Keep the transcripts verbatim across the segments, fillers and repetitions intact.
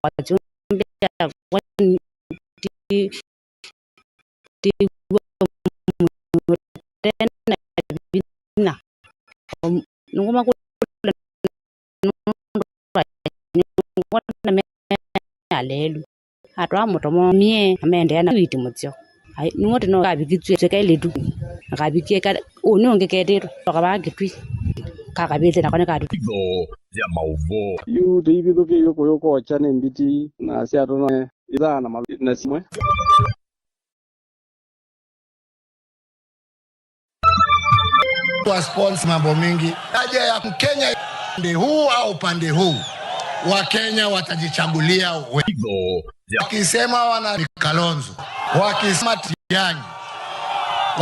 akyũmbĩa, we ndi, ndiw'a mwĩĩ ũte na vinya. O, nĩngũmakũlya nũndũ wa nyũngwa na me alelu. Atwaa mũtomo mie na mendeea na witi mũseo. Ai, nĩw'o tũno kavikitw'e twĩ kailĩtu. Na kavikie ka, ũnĩ ũngĩ ketĩtwe. Toka vaa kĩtui. Kakavĩte nako nĩkatũtwi. Itho ya maũvoo. Yu tũivithũkĩiw'e kũyũka okya nĩ mbiti na syatũno ithaa na mavi-, na simwe. Wa sponsor mambo mingi. Haja ya Mkenya upande huu au upande huu, Wakenya watajichagulia wenyewe. Wakisema wana ni Kalonzo, wakisema Tiang'i,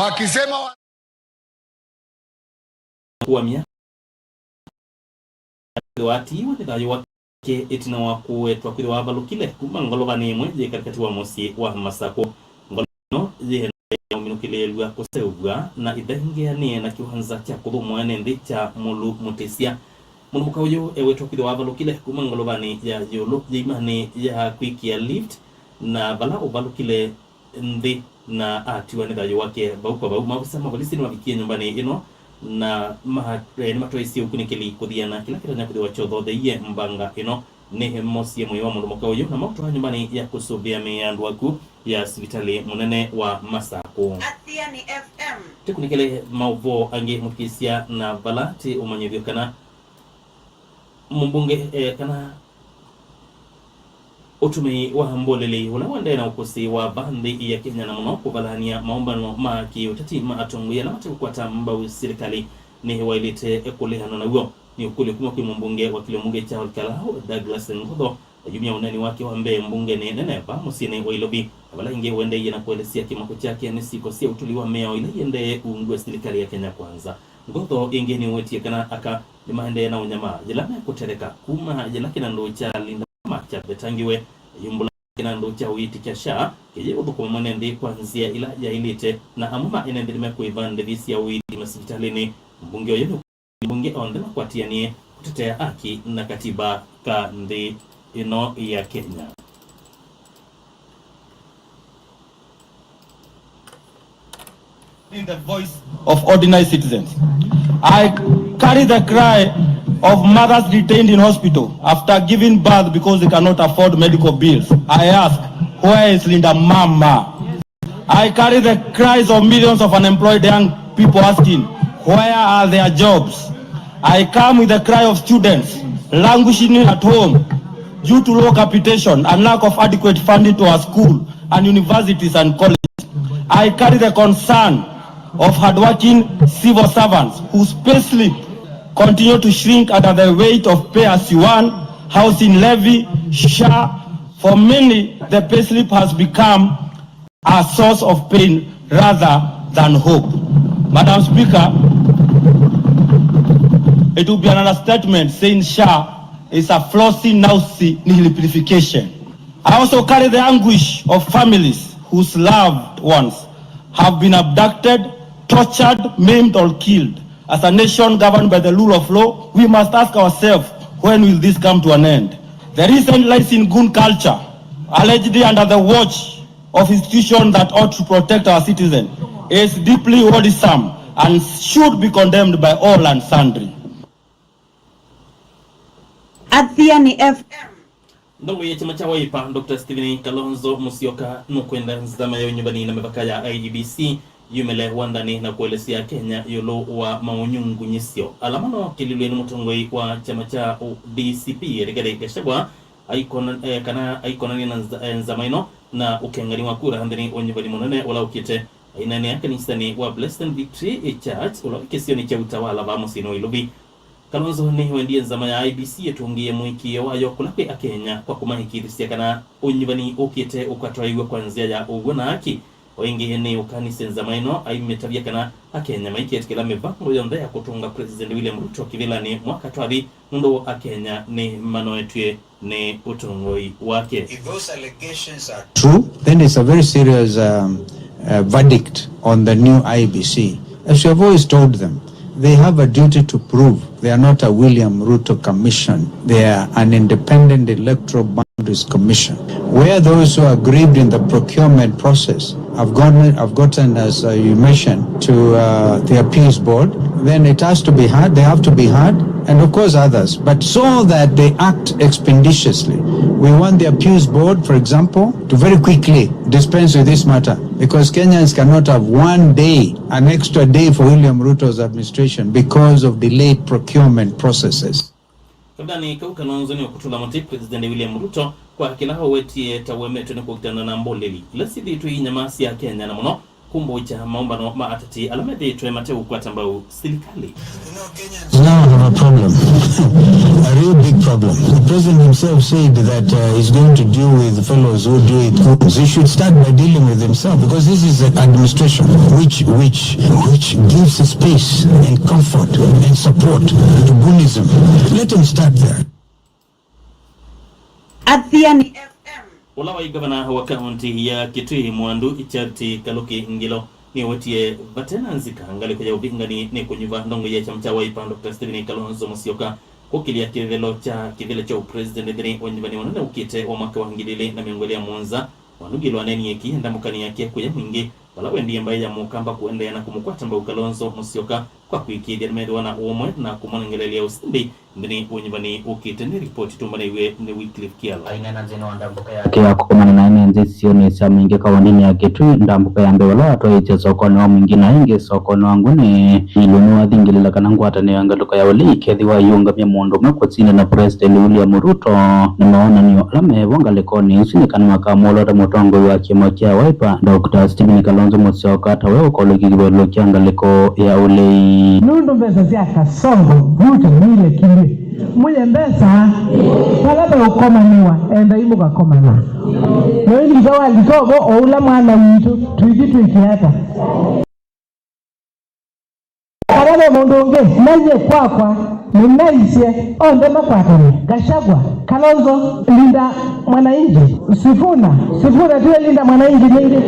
wakisema wa- Kuamia. Kwĩthĩwa atiiwe nĩ thayũ wake ĩtina wa kũwetwa kwĩthĩwa avalũkile kuma ngolovanĩ ĩmwe yĩ katĩkatĩ wa mũsyĩ wa Masakũ. Ngolova ĩno yĩendeea ũminũkĩlĩĩlw'a kũseũvw'a na ĩthengeanĩe na kĩwanza kya kũthũmũa ene nthĩ kya Mũlu Mũtĩsya. Mũndũ mũka ũyũ ewetwa kwĩthĩwa avalũkile kuma ngolovanĩ ya ĩũlũ yĩimanĩ ya kwĩkĩa lift, na vala ũvalũkile nthĩ na atiwa nĩ thayũ wake vau kwa vau. Maovisa ma volisi nĩmavikie nyũmbanĩ ĩno na ma-, eh, nĩmatwaisye ũkunĩkĩli kũthiana kĩla kĩtonya kwĩthĩwa kyothotheie mbanga ĩno. Nĩmosie mwĩĩ wa mũndũ mũka ũyũ na maũtwaa nyũmbanĩ ya kũsũvĩa mĩĩ ya andũ aku ya sivitalĩ mũnene wa Masakũ. Athiani F M. Tĩkunĩkĩle maũvoo angĩ mũthikĩĩsya na vala tĩ ũmanyĩthyo kana Mũmbunge, eh, kana ũtũmĩi wa mbolelei ũla ũendee na ũkũsĩ wa va nthĩ ya Kenya, na mũno kũvalany'a maũmbano ma kĩũteti ma atongoi ala mate kũkwata mbau silikalĩ nĩ waĩlĩte kũleanwa naw'o. Nĩ ũkũlyo kuma kwĩ mũmbunge wa kĩlio mbunge kya Ol Kalou, Douglas Ngotho, ayumya ũneeni wake wa mbee mbungenĩ nene va mũsyĩnĩ wa Ilovi, na vala ĩngĩ ũendeeie na kũelesya kĩmako kyake nĩ syĩko sya ũtũli wa mĩao ila iendee ungu wa silikalĩ ya Kenya Kwanza. Ngotho ĩngĩ nĩwetie kana aka nĩmaendee na ũnyamaa yĩla mekũtetheka kuma yĩla kĩnandũ kya Linda Mama kyavetangiwe, ayumbũla kĩnandũ kya ũiiti kya SHA kĩyĩ ũthũkũma mwene nthĩ kwa nzĩa ila yaĩlĩte, na amwe ma ene nthĩ nĩmekũĩva ndĩvi sya ũiiti masivitalĩnĩ. Mbunge ũyũ nĩ mbunge onthe makwatĩanĩe kũtetea aki na katiba ka nthĩ ĩno ya Kenya. In the voice of ordinary citizens. I carry the cry of mothers detained in hospital after giving birth because they cannot afford medical bills. I ask, where is Linda Mama? I carry the cries of millions of unemployed young people asking, where are their jobs? I come with the cry of students languishing at home due to low capitation and lack of adequate funding to our school and universities and colleges. I carry the concern of hardworking civil servants whose payslip continue to shrink under the weight of pay as you earn, housing levy, SHA. For many, the payslip has become a source of pain rather than hope. Madam Speaker, it would be an understatement saying SHA is a flossy, lousy nihilipification. I also carry the anguish of families whose loved ones have been abducted, tortured, maimed, or killed. As a nation governed by the rule of law, we must ask ourselves, when will this come to an end? The recent rise in goon culture, allegedly under the watch of institutions that ought to protect our citizens, is deeply worrisome and should be condemned by all and sundry. Athiani F M. Nthongoi ya kyama kya Wiper, Doctor Stephen Kalonzo Musyoka, nũkwenda nzama ya ũnyuvani na mĩvaka ya I E B C yumĩle wanthani na kũelesya Akenya ĩũlũ wa maũnyungunyĩsyo ala manookĩlilw'e nĩ mũtongoi wa kyama kya D C P, Rigathi Gachagua, aikona-, eh, kana aikonanĩa na nza-, eh, nzama ĩno na ũkengani wa kura nthĩnĩ wa ũnyuvani mũnene ũla ũkĩte. Aineenea kanisanĩ wa Blessed Victory Church ũla wĩ kĩsionĩ kya Utawala vaa mũsyĩnĩ wa Ilovi, Kalonzo nĩwendie nzama ya I E B C ĩtũngĩĩe mũĩkĩĩo wayo kũla kwĩ Akenya kwa kũmaĩkĩĩthĩsya kana ũnyuvani ũkĩte ũkatwaĩw'a kwa nzĩa ya ũw'o na haki. O ĩngĩ nĩũkanisye nzama ĩno aimĩtavya kana Akenya maiketĩkĩla mĩvango yonthe ya kũtũnga President William Ruto kĩvĩlanĩ mwaka twathi, nũndũ Akenya nĩmanoetw'e nĩ ũtongoi wake. If those allegations are true, then it's a very serious, um, uh, verdict on the new I E B C. As we have always told them, they have a duty to prove they are not a William Ruto commission. They are an independent electoral Boundaries Commission, where those who are aggrieved in the procurement process have gotten, have gotten, as uh, you mentioned, to uh, the appeals board, then it has to be heard, they have to be heard, and of course others, but so that they act expeditiously. We want the appeals board, for example, to very quickly dispense with this matter, because Kenyans cannot have one day, an extra day for William Ruto's administration because of delayed procurement processes. Kavindanĩ kau, Kalonzo nĩũkũtũla mũtĩ President William Ruto kwa kĩla ũwetie ta ũemetwe nĩ kũkitana na mboleli ila syĩthĩĩtwe iinyama sya Kenya, na mũno kũmbũkya maũmbano ma ateti ala methĩĩtwe mateũkwata mbau silikalĩ. Now have a problem, a real big problem. The president himself said that uh, he's going to deal with fellows who do it goons. He should start by dealing with himself, because this is an administration which which which gives space and comfort and support to goonism. Let him start there. Athiani F M. Ũla waĩ ngavana wa kaũntĩ ya Kitui Mwandu Charity Kaluki Ngilu nĩwetie vate na nzika ngalĩko ya ũvingani nĩ kũnyuva ndongoi ya kyama kya Wiper Doctor Stephen Kalonzo Musyoka kũkĩlya kĩthelo kya kĩvĩla kya ũpresident nthĩnĩ wa ũnyuvani mũnene ũkĩte wa mwaka wa ngili ilĩ na mĩongo ĩlĩ na mũonza. Mwandu Ngilu aneenie kĩĩ ndambũkanĩ yake kũya mwingĩ vala wendie mbaĩ ya Mũkamba kũendeea na kũmũkwata mbau Kalonzo Musyoka kwa kwĩkĩĩthya nĩmethĩwa na ũmwe na kũmũnengelelya ũsindi nthĩnĩ wa ũnyuvani ũkĩte. Nĩ ripoti tũmbanĩw'e nĩ Wycliffe Kialo. Aineena nthĩnĩ wa ndambũka yake ya kũkomana na ene nthĩ isionĩ sya mũingĩ kaũntĩnĩ ya Kitui, ndambũka ya mbee vala watwaĩĩsye sokonĩ wa mũingĩ na ĩngĩ sokonĩ wa Ngũnĩ, Ngilu nĩwathingĩlĩla kana ngwatanĩo ya ngalĩko ya ũlei ĩkethĩwa ĩiũngamya mũndũ ũmwe kũsindana na President William Ruto, na mawonany'o ala mevo ngalĩkonĩ ĩsu nĩ kana makamwolota mũtongoi wa kĩama kya Wiper, Doctor Stephen Kalonzo Musyoka, ta we ũkolokya kĩvathũkany'o kya ngalĩko ya ũlei. Nũndũ mbesa sya Kasongo Ruto nilekilw'e. Mwĩe mbesa, vala veũkomanĩwa, endai mũkakomana. Noilika walika ũvo o ũla mwana witũ, tũithi twĩke ata? Kana ve mũndũ ũngĩ, naie kwakwa, nĩnaisye, onthe makwatane, Gachagua, Kalonzo, Linda Mwananchi, Sifuna, Sifuna tiwe Linda Mwananchi nĩngĩ,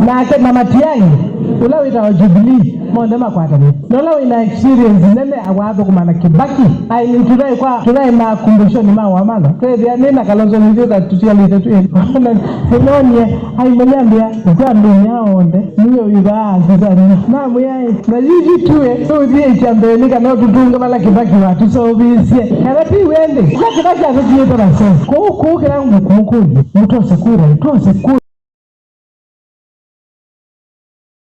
nake na Matiang'i, ũla wĩtawa Jubilee, monthe makwatane. Na ũla wĩna experience nene awathũkũma na Kibaki, ai, tũnaĩ kwa, tũnaĩ makumbushoni ma Wamalo, twethĩa nĩ na Kalonzo nĩthuĩ ta tũtialĩte twĩ. Nĩnonie, ai, manyambĩa, kwa ndunya onthe. Nĩwe wĩvaa, Susan. Namwĩa, "Ĩ, na yuyu tuwe, tũthiĩkya mbee nĩ kana ũtũtũnge vala Kibaki watũseũvĩsye. Kana ti we ndĩ? Kwa Kibaki atũtiĩte vaseo. Kũu, kũu kĩla ngũkũmũkũlya, mũtose kura, mũtose kura."